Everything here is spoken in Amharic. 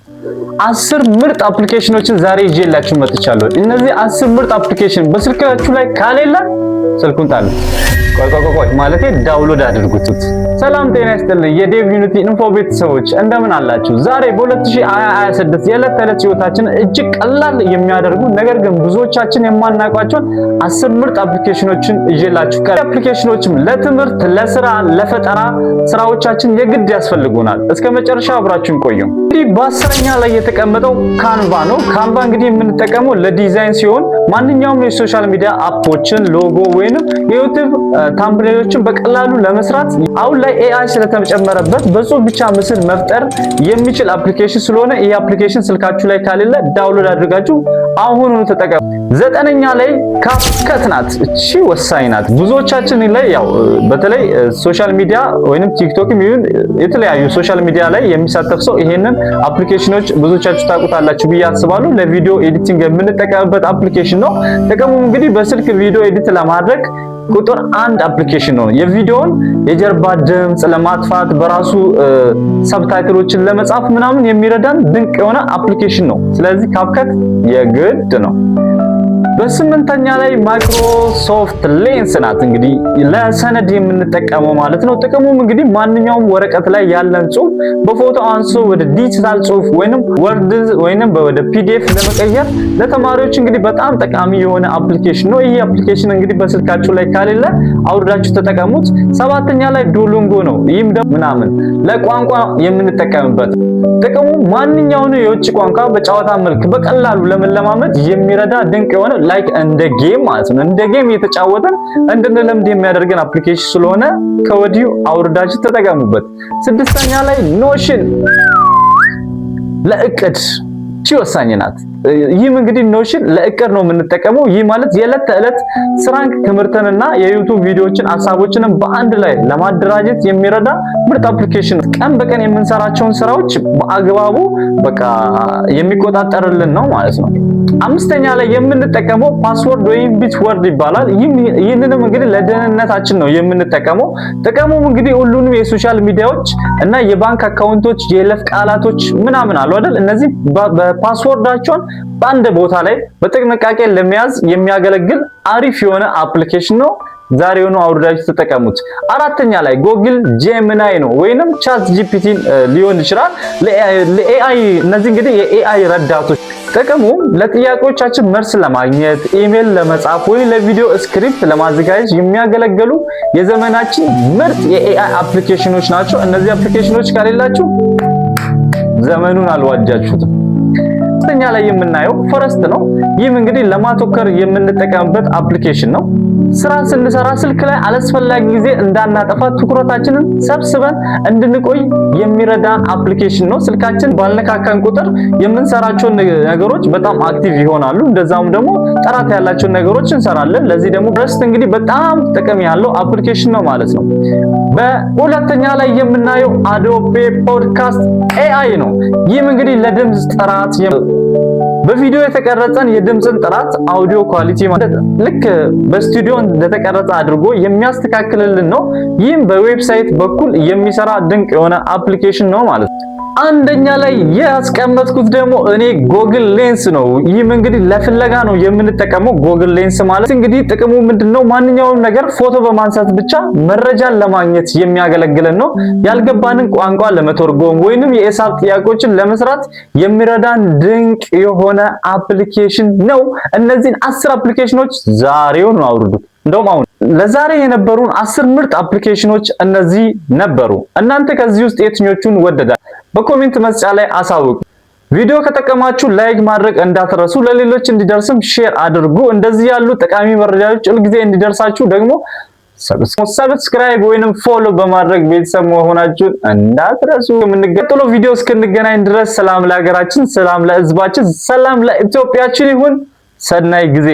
10 ምርጥ application ኖችን ዛሬ ይዤላችሁ መጥቻለሁ። እነዚህ 10 ምርጥ application በስልካችሁ ላይ ካሌለ ስልኩን ጣሉ። ቆይ ቆይ ቆይ፣ ማለቴ download አድርጉት። ሰላም ጤና ይስጥልኝ የዴቭ ዩኒቲ ኢንፎ ቤተሰቦች፣ እንደምን አላችሁ? ዛሬ በ2026 የዕለት ተዕለት ህይወታችንን እጅግ ቀላል የሚያደርጉ ነገር ግን ብዙዎቻችን የማናውቃቸውን 10 ምርጥ application ኖችን ይዤላችሁ ቀርቤያለሁ። Application ኖችም ለትምህርት፣ ለስራ፣ ለፈጠራ ስራዎቻችን የግድ ያስፈልጉናል። እስከ መጨረሻ አብራችሁን ቆዩ። እንግዲህ በ10ኛ ላይ የተቀመጠው Canva ነው። Canva እንግዲህ የምንጠቀመው ለዲዛይን ሲሆን ማንኛውም የ social media app ኦችን፣ logo ወይንም የ YouTube thumbnail ኦችን በቀላሉ ለመስራት አሁን ላይ AI ስለተጨመረበት በጽሁፍ ብቻ ምስል መፍጠር የሚችል application ስለሆነ ይህ application ስልካችሁ ላይ ካሌለ download አድርጋችሁ አሁኑኑ ተጠቀሙ። ዘጠነኛ ላይ CapCut ናት። እቺ ወሳኝ ናት። ብዙዎቻችን ላይ ያው በተለይ social media ወይንም TikTok ም ይሁን የተለያዩ social media ላይ የሚሳተፍ ሰው ይሄንን application ኖች ብዙዎቻችሁ ታውቁታላችሁ ብዬ አስባለሁ። ለ video editing የምንጠቀምበት application ነው። ጥቅሙ እንግዲህ በስልክ ቪዲዮ edit ለማድረግ ቁጥር አንድ application ነው። የቪዲዮን የጀርባ ድምጽ ለማጥፋት፣ በራሱ subtitle ኦችን ለመጻፍ ምናምን የሚረዳን ድንቅ የሆነ application ነው። ስለዚህ CapCut የግድ ነው። በስምንተኛ ላይ Microsoft Lens ናት። እንግዲህ ለሰነድ የምንጠቀመው ማለት ነው። ጥቅሙም እንግዲህ ማንኛውም ወረቀት ላይ ያለን ጽሁፍ በፎቶ አንስቶ ወደ ዲጂታል ጽሁፍ ወይንም Word ወይንም ወደ PDF ለመቀየር ለተማሪዎች እንግዲህ በጣም ጠቃሚ የሆነ application ነው። ይህ application እንግዲህ በስልካችሁ ላይ ካሌለ አውርዳችሁ ተጠቀሙት። ሰባተኛ ላይ Duolingo ነው። ይህም ደግሞ ምናምን ለቋንቋ የምንጠቀምበት፣ ጥቅሙ ማንኛውንም የውጭ ቋንቋ በጨዋታ መልክ በቀላሉ ለመለማመድ የሚረዳ ድንቅ የሆነ like እንደ game ማለት ነው። እንደ game እየተጫወተን እንድንለምድ የሚያደርገን application ስለሆነ ከወዲሁ አውርዳችሁ ተጠቀሙበት። ስድስተኛ ላይ Notion፣ ለእቅድ እቺ ወሳኝ ናት። ይህም እንግዲህ Notion ለእቅድ ነው የምንጠቀመው። ይህ ማለት የዕለት ተዕለት ስራን፣ ትምህርትንና የ YouTube ቪዲዮዎችን ሀሳቦችንም በአንድ ላይ ለማደራጀት የሚረዳ ምርጥ application፣ ቀን በቀን የምንሰራቸውን ስራዎች በአግባቡ በቃ የሚቆጣጠርልን ነው ማለት ነው። አምስተኛ ላይ የምንጠቀመው password ወይም Bitwarden ይባላል። ይህንንም እንግዲህ ለደህንነታችን ነው የምንጠቀመው። ጥቅሙም እንግዲህ ሁሉንም የ social media ዎች እና የባንክ account ኦች፣ የይለፍ ቃላቶች ምናምን አሉ አይደል? እነዚህ በ password ኣቸውን በአንድ ቦታ ላይ በጥንቃቄ ለመያዝ የሚያገለግል አሪፍ የሆነ application ነው። ዛሬውኑ አውርዳችሁ ተጠቀሙት። አራተኛ ላይ Google Gemini ነው ወይንም ChatGPT ሊሆን ይችላል። ለ AI እነዚህ እንግዲህ የ AI ረዳቶች፣ ጥቅሙ ለጥያቄዎቻችን መልስ ለማግኘት፣ ኢሜል ለመጻፍ ወይ ለቪዲዮ script ለማዘጋጀት የሚያገለግሉ የዘመናችን ምርጥ የ AI application ኖች ናቸው። እነዚህ application ኖች ከሌላችሁ ዘመኑን አልዋጃችሁትም። ሶስተኛ ላይ የምናየው Forest ነው። ይህም እንግዲህ ለማተኮር የምንጠቀምበት application ነው። ስራ ስንሰራ ስልክ ላይ አላስፈላጊ ጊዜ እንዳናጠፋ ትኩረታችንን ሰብስበን እንድንቆይ የሚረዳን application ነው። ስልካችን ባልነካካን ቁጥር የምንሰራቸውን ነገሮች በጣም active ይሆናሉ። እንደዛም ደግሞ ጥራት ያላቸውን ነገሮች እንሰራለን። ለዚህ ደግሞ Forest እንግዲህ በጣም ጥቅም ያለው application ነው ማለት ነው። በሁለተኛ ላይ የምናየው Adobe Podcast AI ነው። ይህም እንግዲህ ለድምጽ ጥራት፣ በቪዲዮ የተቀረጸን የድምፅን ጥራት audio quality ማለት ልክ በስቱዲዮ እንደተቀረጸ አድርጎ የሚያስተካክልልን ነው። ይህም በ website በኩል የሚሰራ ድንቅ የሆነ application ነው ማለት ነው። አንደኛ ላይ ያስቀመጥኩት ደግሞ እኔ Google Lens ነው። ይህም እንግዲህ ለፍለጋ ነው የምንጠቀመው። Google Lens ማለት እንግዲህ ጥቅሙ ምንድነው? ማንኛውም ነገር ፎቶ በማንሳት ብቻ መረጃን ለማግኘት የሚያገለግለን ነው። ያልገባንን ቋንቋ ለመተርጎም ወይንም የሂሳብ ጥያቄዎችን ለመስራት የሚረዳን ድንቅ የሆነ application ነው። እነዚህን 10 application ኖች ዛሬውኑ አውርዱት። እንደውም አሁን ለዛሬ የነበሩን 10 ምርጥ application ኖች እነዚህ ነበሩ። እናንተ ከዚህ ውስጥ የትኞቹን ወደዳችሁ? በ comment መስጫ ላይ አሳውቁ። ቪዲዮ ከጠቀማችሁ like ማድረግ እንዳትረሱ፣ ለሌሎች እንዲደርስም share አድርጉ። እንደዚህ ያሉ ጠቃሚ መረጃዎች ሁልጊዜ እንዲደርሳችሁ ደግሞ subscribe ወይንም follow በማድረግ ቤተሰብ መሆናችሁን እንዳትረሱ። የምንቀጥለው ቪዲዮ እስክንገናኝ ድረስ ሰላም ለሀገራችን፣ ሰላም ለሕዝባችን፣ ሰላም ለኢትዮጵያችን ይሁን። ሰናይ ጊዜ።